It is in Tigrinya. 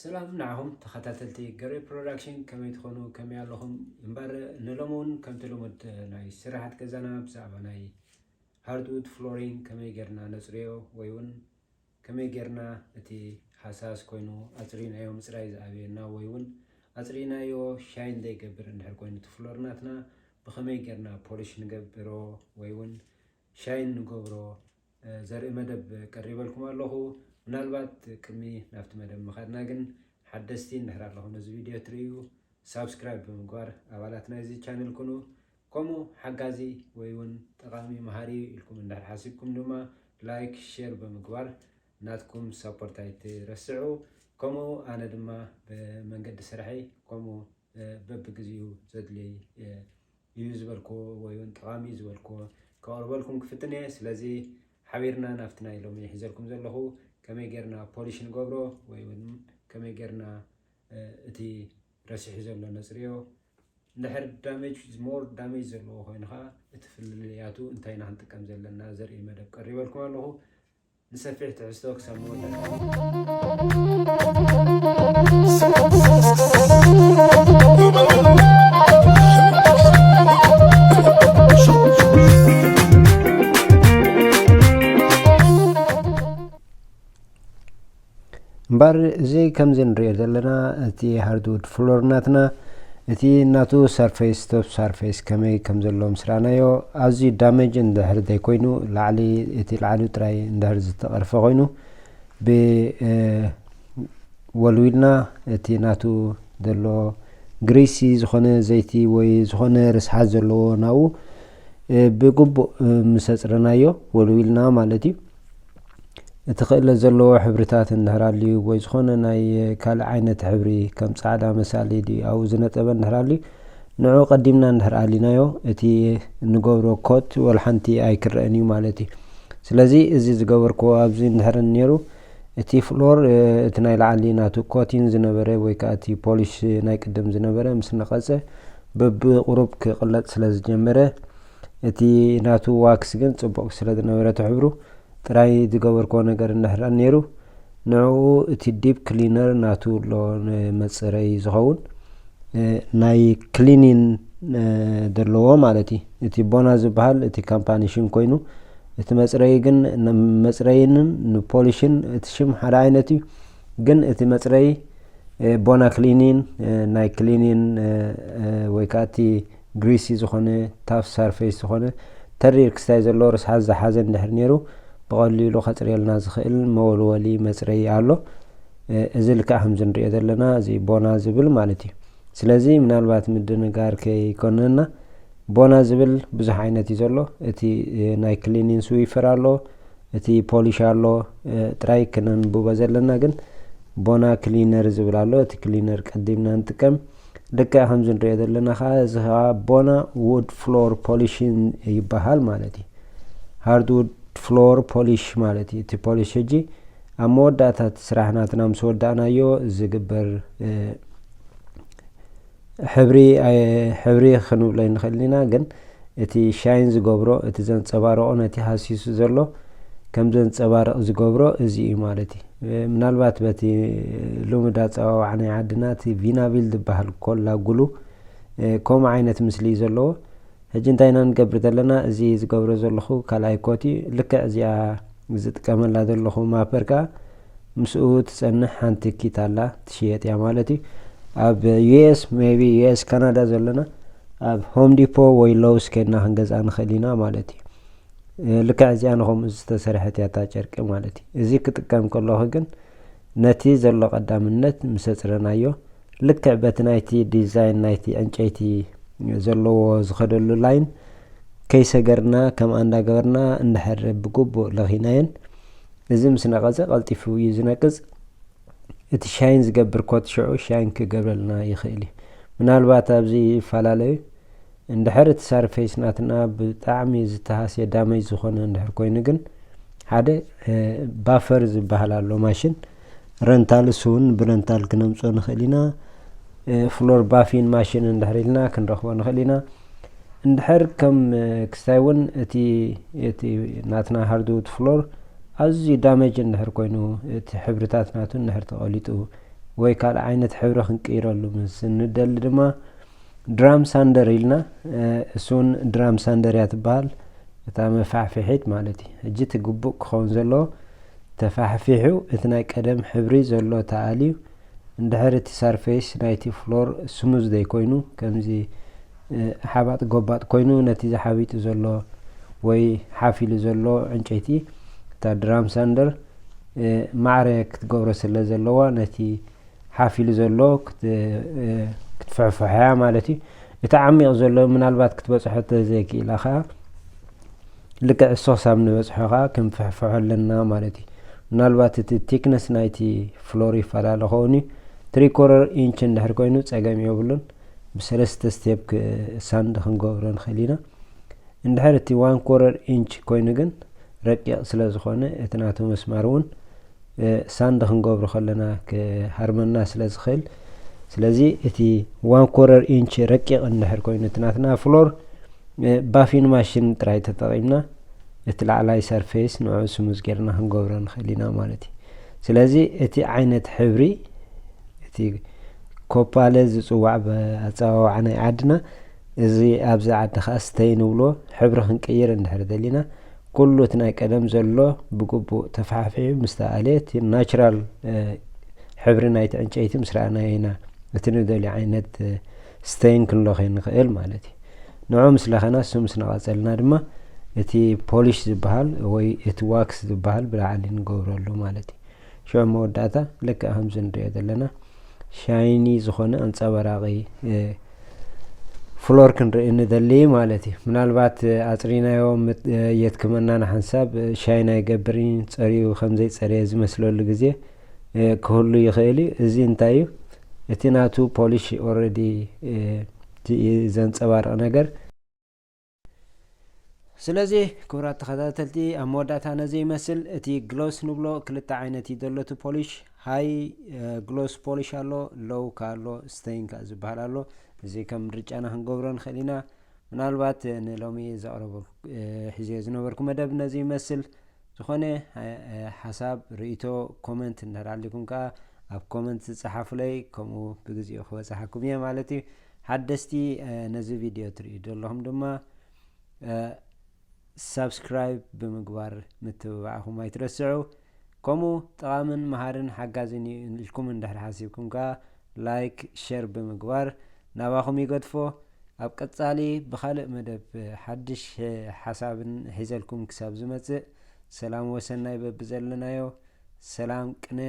ሰላም ንዓኹም ተኸታተልቲ ገሬ ፕሮዳክሽን፣ ከመይ ትኾኑ? ከመይ ኣለኹም? እምበር ንሎሚ እውን ከምቲ ልሙድ ናይ ስራሓት ገዛና ብዛዕባ ናይ ሃርድውድ ፍሎሪንግ ከመይ ጌርና ነጽርዮ ወይ እውን ከመይ ጌርና እቲ ሃሳስ ኮይኑ ኣጽሪናዮ ምጽራይ ዝኣብየና ወይ እውን ኣጽሪናዮ ሻይን ዘይገብር እንድሕር ኮይኑ እቲ ፍሎር ናትና ብኸመይ ጌርና ፖሊሽ ንገብሮ ወይ እውን ሻይን ንገብሮ ዘርኢ መደብ ቀሪበልኩም ኣለኹ። ምናልባት ቅድሚ ናብቲ መደብ ምኻድና ግን ሓደስቲ እንድሕር ኣለኹም ነዚ ቪድዮ ትርእዩ ሳብስክራይብ ብምግባር ኣባላት ናይዚ ቻነል ኩኑ። ከምኡ ሓጋዚ ወይ እውን ጠቓሚ መሃሪ ኢልኩም እንድሕር ሓሲብኩም ድማ ላይክ ሼር ብምግባር ናትኩም ሳፖርት ኣይትረስዑ። ከምኡ ኣነ ድማ ብመንገዲ ስርሐይ ከምኡ በብግዚኡ ዘድልየይ እዩ ዝበልኩዎ ወይ እውን ጠቓሚ እዩ ዝበልኩዎ ከቕርበልኩም ክፍትን እየ። ስለዚ ሓቢርና ናብቲ ናይ ሎሚ ሒዘልኩም ዘለኹ ከመይ ጌርና ፖሊሽ ንገብሮ ወይ እውን ከመይ ጌርና እቲ ረሲሑ ዘሎ ነጽርዮ። እንድሕር ዳሜጅ ሞር ዳሜጅ ዘለዎ ኮይኑ ከዓ እቲ ፍልልያቱ እንታይ ኢና ክንጥቀም ዘለና ዘርኢ መደብ ቀሪበልኩም ኣለኹ። ንሰፊሕ ትሕዝቶ ክሳብ መወዳእታ እምበር እዚ ከምዚ ንሪኦ ዘለና እቲ ሃርድውድ ፍሎር ናትና እቲ ናቱ ሰርፌስ ቶፕ ሰርፌስ ከመይ ከም ዘሎ ምስ ረኣናዮ ኣዝዩ ዳሜጅ እንድሕር ዘይኮይኑ ላዕሊ እቲ ላዕሉ ጥራይ እንድሕር ዝተቐርፈ ኮይኑ ብወልዊልና እቲ ናቱ ዘሎ ግሪሲ ዝኾነ ዘይቲ ወይ ዝኾነ ርስሓት ዘለዎ ናብኡ ብግቡእ ምስ ኣፅረናዮ ወልዊልና ማለት እዩ። እቲ ክእለት ዘለዎ ሕብርታት እንድሕር ኣልዩ ወይ ዝኾነ ናይ ካልእ ዓይነት ሕብሪ ከም ፃዕዳ መሳሊ ድዩ ኣብኡ ዝነጠበ እንድሕር ኣልዩ ንዑ ቀዲምና እንድሕር ኣሊናዮ እቲ እንገብሮ ኮት ወላ ሓንቲ ኣይክረአን እዩ ማለት እዩ። ስለዚ እዚ ዝገበርክዎ ኣብዚ እንድሕር ነይሩ እቲ ፍሎር እቲ ናይ ላዕሊ ናቱ ኮቲን ዝነበረ ወይ ከዓ እቲ ፖሊሽ ናይ ቅድም ዝነበረ ምስ ነቐፀ በብቁሩብ ክቕለጥ ስለ ዝጀመረ እቲ ናቱ ዋክስ ግን ፅቡቕ ስለ ዝነበረ እቲ ሕብሩ ጥራይ ዝገበርክዎ ነገር እንድሕር ነይሩ ንዕኡ እቲ ዲፕ ክሊነር ናቱ ኣሎ ንመፅረይ ዝኸውን ናይ ክሊኒን ዘለዎ ማለት እዩ። እቲ ቦና ዝበሃል እቲ ካምፓኒ ሽም ኮይኑ እቲ መፅረይ ግን መፅረይንን ንፖሊሽን እቲ ሽም ሓደ ዓይነት እዩ። ግን እቲ መፅረይ ቦና ክሊኒን ናይ ክሊኒን ወይ ከዓ እቲ ግሪሲ ዝኾነ ታፍ ሳርፌስ ዝኾነ ተሪር ክስታይ ዘሎ ርስሓት ዝሓዘ እንድሕር ነይሩ ብቐሊሉ ከፅርየልና ዝኽእል መወልወሊ መፅረይ ኣሎ። እዚ ልክዕ ከም ዝንሪኦ ዘለና እዚ ቦና ዝብል ማለት እዩ። ስለዚ ምናልባት ምድንጋር ከይኮነና ቦና ዝብል ብዙሕ ዓይነት እዩ ዘሎ። እቲ ናይ ክሊኒን ስዊፈር ኣሎ፣ እቲ ፖሊሽ ኣሎ። ጥራይ ክነንብቦ ዘለና ግን ቦና ክሊነር ዝብል ኣሎ። እቲ ክሊነር ቀዲምና ንጥቀም። ልክዕ ከምዚ ንሪኦ ዘለና ከዓ እዚ ከዓ ቦና ውድ ፍሎር ፖሊሽን ይበሃል ማለት እዩ። ሃርድውድ ፍሎር ፖሊሽ ማለት እዩ። እቲ ፖሊሽ ሕጂ ኣብ መወዳእታ እቲ ስራሕ ናትና ምስ ወዳእናዮ ዝግበር ሕብሪ ሕብሪ ክንብሎ ንኽእል ኢና። ግን እቲ ሻይን ዝገብሮ እቲ ዘንፀባርቆ ነቲ ሃሲሱ ዘሎ ከም ዘንፀባርቕ ዝገብሮ እዚ እዩ ማለት እዩ። ምናልባት በቲ ልሙድ ኣፀዋውዓ ናይ ዓድና እቲ ቪናቪል ዝበሃል ኮላ ጉሉ ከምኡ ዓይነት ምስሊ እዩ ዘለዎ። ሕጂ እንታይ ኢና ንገብር ዘለና? እዚ ዝገብሮ ዘለኹ ካልኣይ ኮት እዩ። ልክዕ እዚኣ ዝጥቀመላ ዘለኹ ማፐር ከዓ ምስኡ ትፀንሕ ሓንቲ ኪት ኣላ ትሽየጥ እያ ማለት እዩ። ኣብ ዩኤስ ሜቢ ዩኤስ ካናዳ ዘለና ኣብ ሆም ዲፖ ወይ ሎውስ ከድና ክንገዝኣ ንኽእል ኢና ማለት እዩ። ልክዕ እዚኣ ንኸምኡ ዝተሰርሐት እያ እታ ጨርቂ ማለት እዩ። እዚ ክጥቀም ከለኹ ግን ነቲ ዘሎ ቀዳምነት ምስ ኣፅረናዮ ልክዕ በቲ ናይቲ ዲዛይን ናይቲ ዕንጨይቲ ዘለዎ ዝኸደሉ ላይን ከይሰገርና ከምኣ እንዳገበርና እንድሕር ብግቡእ ለኺናየን እዚ ምስ ነቐፀ ቀልጢፉ እዩ ዝነቅፅ። እቲ ሻይን ዝገብር ኮት ሽዑ ሻይን ክገብረልና ይኽእል እዩ። ምናልባት ኣብዚ ይፈላለዩ እንድሕር እቲ ሳርፌስ ናትና ብጣዕሚ ዝተሃስየ ዳመጅ ዝኾነ እንድሕር ኮይኑ ግን ሓደ ባፈር ዝበሃል ኣሎ ማሽን ረንታል እሱ እውን ብረንታል ክነምፅኦ ንኽእል ኢና። ፍሎር ባፊን ማሽን እንድሕር ኢልና ክንረኽቦ ንኽእል ኢና። እንድሕር ከም ክስታይ እውን እቲ እቲ ናትና ሃርድውድ ፍሎር ኣዝዩ ዳመጅ እንድሕር ኮይኑ እቲ ሕብርታት ናቱ እንድሕር ተቐሊጡ ወይ ካልእ ዓይነት ሕብሪ ክንቅይረሉ ምስ እንደሊ ድማ ድራም ሳንደር ኢልና፣ እሱን ድራም ሳንደር እያ ትበሃል፣ እታ መፋሕፍሒት ማለት እዩ። ሕጂ እቲ ግቡእ ክኸውን ዘለዎ፣ ተፋሕፊሑ እቲ ናይ ቀደም ሕብሪ ዘሎ ተኣልዩ፣ እንድሕር እቲ ሳርፌስ ናይቲ ፍሎር ስሙዝ ዘይኮይኑ፣ ከምዚ ሓባጥ ጎባጥ ኮይኑ፣ ነቲ ዝሓቢጡ ዘሎ ወይ ሓፊሉ ዘሎ ዕንጨይቲ፣ እታ ድራም ሳንደር ማዕረ ክትገብሮ ስለ ዘለዋ፣ ነቲ ሓፊሉ ዘሎ ክትፍሕፍሖ እያ ማለት እዩ። እቲ ዓሚቕ ዘሎ ምናልባት ክትበፅሖ ተዘይክኢላ ከዓ፣ ልክዕ እሱ ክሳብ ንበፅሖ ከዓ ክንፍሕፍሖ ኣለና ማለት እዩ። ምናልባት እቲ ቲክነስ ናይቲ ፍሎር ይፈላለ ከውን እዩ። ትሪ ኮረር ኢንች እንድሕር ኮይኑ ፀገም የብሉን። ብሰለስተ ስቴፕ ሳንድ ክንገብሮ ንኽእል ኢና። እንድሕር እቲ ዋን ኮረር ኢንች ኮይኑ ግን ረቂቕ ስለ ዝኾነ፣ እቲ ናቱ መስማር እውን ሳንድ ክንገብሮ ከለና ክሃርመና ስለ ዝኽእል፣ ስለዚ እቲ ዋን ኮረር ኢንች ረቂቕ እንድሕር ኮይኑ እቲ ናትና ፍሎር፣ ባፊን ማሽን ጥራይ ተጠቒምና እቲ ላዕላይ ሰርፌስ ንዑ ስሙዝ ጌርና ክንገብሮ ንኽእል ኢና ማለት እዩ። ስለዚ እቲ ዓይነት ሕብሪ፣ እቲ ኮፓለ ዝፅዋዕ ብኣፀዋዋዓ ናይ ዓድና፣ እዚ ኣብዚ ዓዲ ከዓ ስተይ ንብሎ፣ ሕብሪ ክንቅይር እንድሕር ደሊና፣ ኩሉ እቲ ናይ ቀደም ዘሎ ብግቡእ ተፋሕፊሑ ምስ ተኣልየ፣ እቲ ናቹራል ሕብሪ ናይቲ ዕንጨይቲ ምስ ረኣናዮ ኢና እቲ ንደልዮ ዓይነት ስተይን ክንለኽዮ ንኽእል ማለት እዩ። ንዑ ምስ ለኸና፣ እሱ ምስ ነቐፀልና ድማ እቲ ፖሊሽ ዝበሃል ወይ እቲ ዋክስ ዝበሃል ብላዕሊ ንገብረሉ ማለት እዩ። ሽዑ መወዳእታ ልክዕ ከምዚ ንሪኦ ዘለና ሻይኒ ዝኾነ ኣንፀባራቒ ፍሎር ክንርኢ ንደሊ ማለት እዩ። ምናልባት ኣፅሪናዮ የድክመና ንሓንሳብ፣ ሻይን ኣይገብርን፣ ፀሪዩ ከምዘይፀረየ ዝመስለሉ ግዜ ክህሉ ይኽእል እዩ። እዚ እንታይ እዩ? እቲ ናቱ ፖሊሽ ኦልሬዲ ዘንፀባርቕ ነገር። ስለዚ ክቡራት ተኸታተልቲ፣ ኣብ መወዳእታ ነዚ ይመስል። እቲ ግሎስ ንብሎ ክልተ ዓይነት እዩ ዘሎ እቲ ፖሊሽ። ሃይ ግሎስ ፖሊሽ ኣሎ፣ ሎው ከ ኣሎ፣ ስቴይን ከ ዝበሃል ኣሎ። እዚ ከም ምርጫና ክንገብሮ ንኽእል ኢና። ምናልባት ንሎሚ ዘቕረበ ሒዘዮ ዝነበርኩ መደብ ነዚ ይመስል። ዝኾነ ሓሳብ፣ ርእይቶ፣ ኮመንት እንድሕር ኣሊኩም ከኣ ኣብ ኮመንት ዝጸሓፉለይ፣ ከምኡ ብግዜኡ ክበጽሓኩም እየ ማለት እዩ። ሓደስቲ ነዚ ቪድዮ ትርእዩ ዘለኹም ድማ ሳብስክራይብ ብምግባር ምትብባዕኹም ኣይትረስዑ። ከምኡ ጠቓምን መሃርን ሓጋዝን እዩ ኢልኩም እንድሕር ሓሲብኩም ከኣ ላይክ፣ ሸር ብምግባር ናባኹም ይገድፎ። ኣብ ቀጻሊ ብኻልእ መደብ ሓድሽ ሓሳብን ሒዘልኩም ክሳብ ዝመጽእ፣ ሰላም ወሰናይ በብዘለናዮ። ሰላም ቅነ